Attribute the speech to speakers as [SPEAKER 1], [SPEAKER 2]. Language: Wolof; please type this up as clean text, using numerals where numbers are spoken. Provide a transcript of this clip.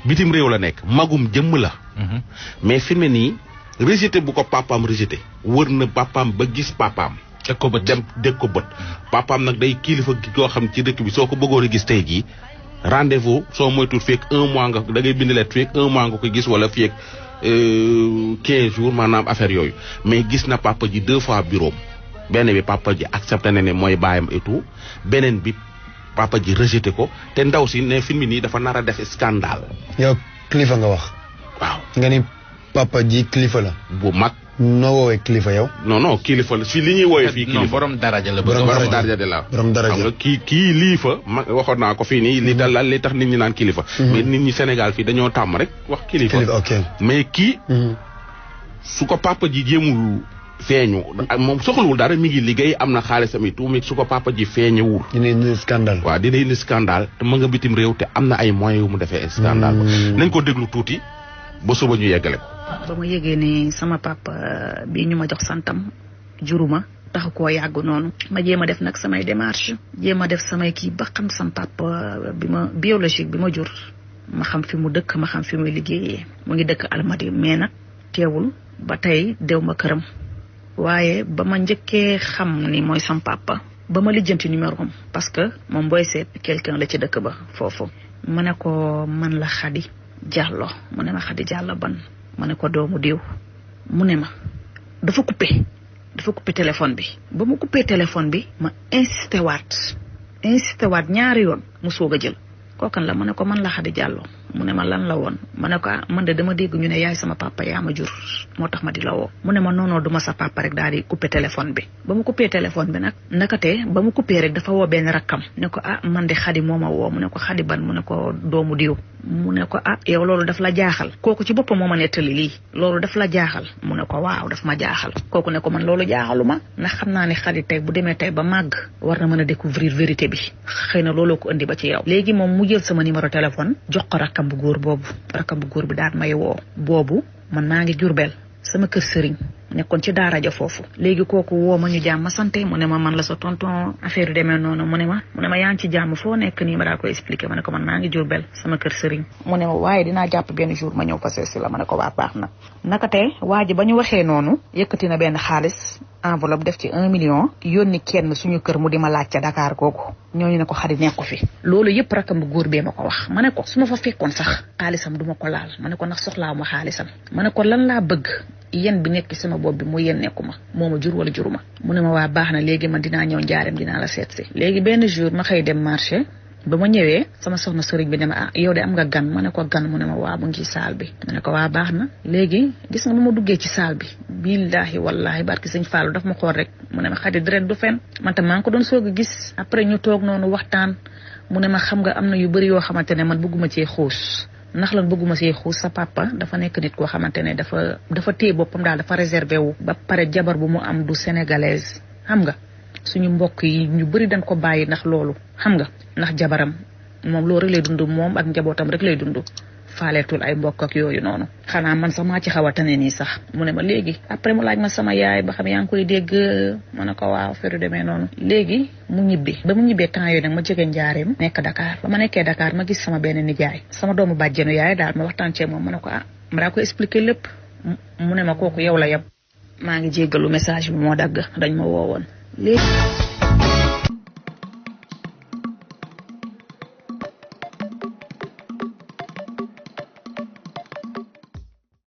[SPEAKER 1] bitim réew la nekk magum jëmm la. mais fi mu ne nii rejeté bu ko papaam rejeté wër na papaam ba gis papaam.
[SPEAKER 2] teg ko bët
[SPEAKER 1] dem dégg ko bët. papaam nag day kilifa koo xam ci dëkk bi soo ko bëggoon a gis tey jii rendez-vous soo moytuwul fekk 1 mois nga da ngay bind leen fekk 1 mois nga ko gis wala fekk 15 jours maanaam affaire yooyu mais gis na papa ji 2 fois bureau benn bi papa ji accepté na ne mooy baayam et tout beneen bi papa ji rejeté ko te ndaw si ne film nii dafa nar a def scandale.
[SPEAKER 3] yow kilifa nga wax.
[SPEAKER 1] waaw
[SPEAKER 3] nga ni papa ji kilifa la.
[SPEAKER 1] bu mag.
[SPEAKER 3] noo woowee kilifa yow.
[SPEAKER 1] non kilifa la fii li ñuy woowee fii. kilifa
[SPEAKER 2] non borom daraja la.
[SPEAKER 3] borom
[SPEAKER 1] daraja de la.
[SPEAKER 3] borom daraja
[SPEAKER 1] xam nga kii lii fa ma waxoon naa ko fii nii li dal li tax nit ñi naan kilifa. mais nit ñi Sénégal fii dañoo tàmm rek wax kilifa.
[SPEAKER 3] ok
[SPEAKER 1] mais kii. su ko papa ji jéemul feeñu moom soxlawul dara mi ngi liggéey am na xaalisam yi tout mais su ko papa ji feeñewul.
[SPEAKER 3] dina indi scandale.
[SPEAKER 1] waaw dina indi scandale te ma nga bitim réew te am na ay moyens yu mu defee scandale ba. nañ ko déglu tuuti ba suba ñu yeggale ko.
[SPEAKER 4] ba ma yëgee ne sama papa bi ñu ma jox santam juruma taxu koo yàgg noonu ma jéem a def nag samay démarche jéem a def samay kii ba xam sama papa bi ma biologique bi ma jur ma xam fi mu dëkk ma xam fi muy liggéeyee mu ngi dëkk Almadi mais nag teewul ba tey dew ma këram waaye ba ma njëkkee xam ni mooy sama papa ba ma lijjanti numéro am parce que moom booy seet quelqu'un la ci dëkk ba foofu ma ne ko man la Khady Diallo mu ne ma Khady Diallo ban ma ne ko doomu diw mu ne ma dafa coupé téléphone bi ba mu coupé téléphone bi ma insisté waat ñaari yoon mu soog a jël kookan la ma ne ko man la Khady Diallo mu ne ma lan la woon ma ne ko man de dama dégg ñu ne yaay sama papa yaa ma jur moo tax ma di la woo mu ne ma non duma sa papa rek daal di coupé téléphone bi ba mu coupé téléphone bi nag nakate ba mu coupé rek dafa woo benn rakkam ne ko man de Khady moo ma woo mu ne ko Khady ban mu ne ko doomu diw mu ne ko yow loolu daf la jaaxal kooku ci boppam moo ma nettali lii loolu daf la jaaxal mu ne ko waaw daf ma jaaxal kooku ne ko man loolu jaaxaluma ndax xam naa ne Khady tey bu demee tey ba màgg war na mën a découvrir vérité bi xëy na looloo ko indi ba ci yow léegi moom mu jël sama numéro téléphone jox ko rakkam bu góor bi daal may woo boobu man maa ngi Jurbel sama kër sëriñ nekkoon ci daara ja foofu léegi kooku woo ma ñu jàmm sante mu ne ma man la sa tonton affaire yu demee noonu mu ne ma yaa ngi ci jàmm foo nekk nii ma daa koy expliquer ma ne ko man maa ngi Jurbel sama kër sëriñ mu ne ma waaye dinaa jàpp benn jour ma ñëw fa seesi la ma ne ko waa baax na naka tey waa ji ba ñu waxee noonu yëkkati na benn xaalis enveloppe def ci 1 million yónni kenn suñu kër mu di ma laaj ca Dakar kooku ñooñu ne ko Khady nekku fi loolu yëpp rakam bu góor bee ma ko wax ma ne ko su ma fa fekkoon sax xaalisam duma ko laal ma ne ko ndax soxlaaw ma xaalisam ma ne ko lan laa bëgg yéen bi nekk sama bopp bi mu yéen nekku ma moo ma jur wala juruma mu ne ma waa baax na léegi man dinaa ñëw njaareem dinaa la seet si léegi benn jour ma xëy dem marché ba ma ñëwee sama soxna sëriñ bi ne ma yow de am nga gan ma ne ko gan mu ne ma waa mu ngi ci saal bi ma ne ko waa baax na léegi gis nga bu ma duggee ci saal bi billaahi wallaahi barki sëñ Fallou daf ma xool rek mu ne ma Khady deret du fen man tam maa ngi ko doon soog a gis après ñu toog noonu waxtaan mu ne ma xam nga am na yu bëri yoo xamante ne man bëgguma cee xuus ndax lan bëgguma see xuus sa papa dafa nekk nit koo xamante ne dafa téye boppam daal dafa réservé wu ba pare jabar bu mu am du sénégalaise xam nga suñu mbokk yi ñu bëri dañ ko bàyyi ndax loolu xam nga ndax jabaram moom loolu rek lay dund moom ak njabootam rek lay dund faaleetul ay mbokk ak yooyu noonu xanaa man sax maa ci xaw a tane nii sax mu ne ma léegi après mu laaj ma sama yaay ba xam yaa ngi koy dégg ma ne ko waaw feru demee noonu léegi mu ñibbi ba mu ñibbee temps yooyu nag ma jóge njaareem nekk Dakar ba ma nekkee Dakar ma gis sama benn nijaay sama doomu bàjjenu yaay daal ma waxtaan cee moom ma ne ko ma daa ko expliquer lépp mu ne ma kooku yow la yab maa ngi jéggalu message bi moo dagg dañ ma woowoon léegi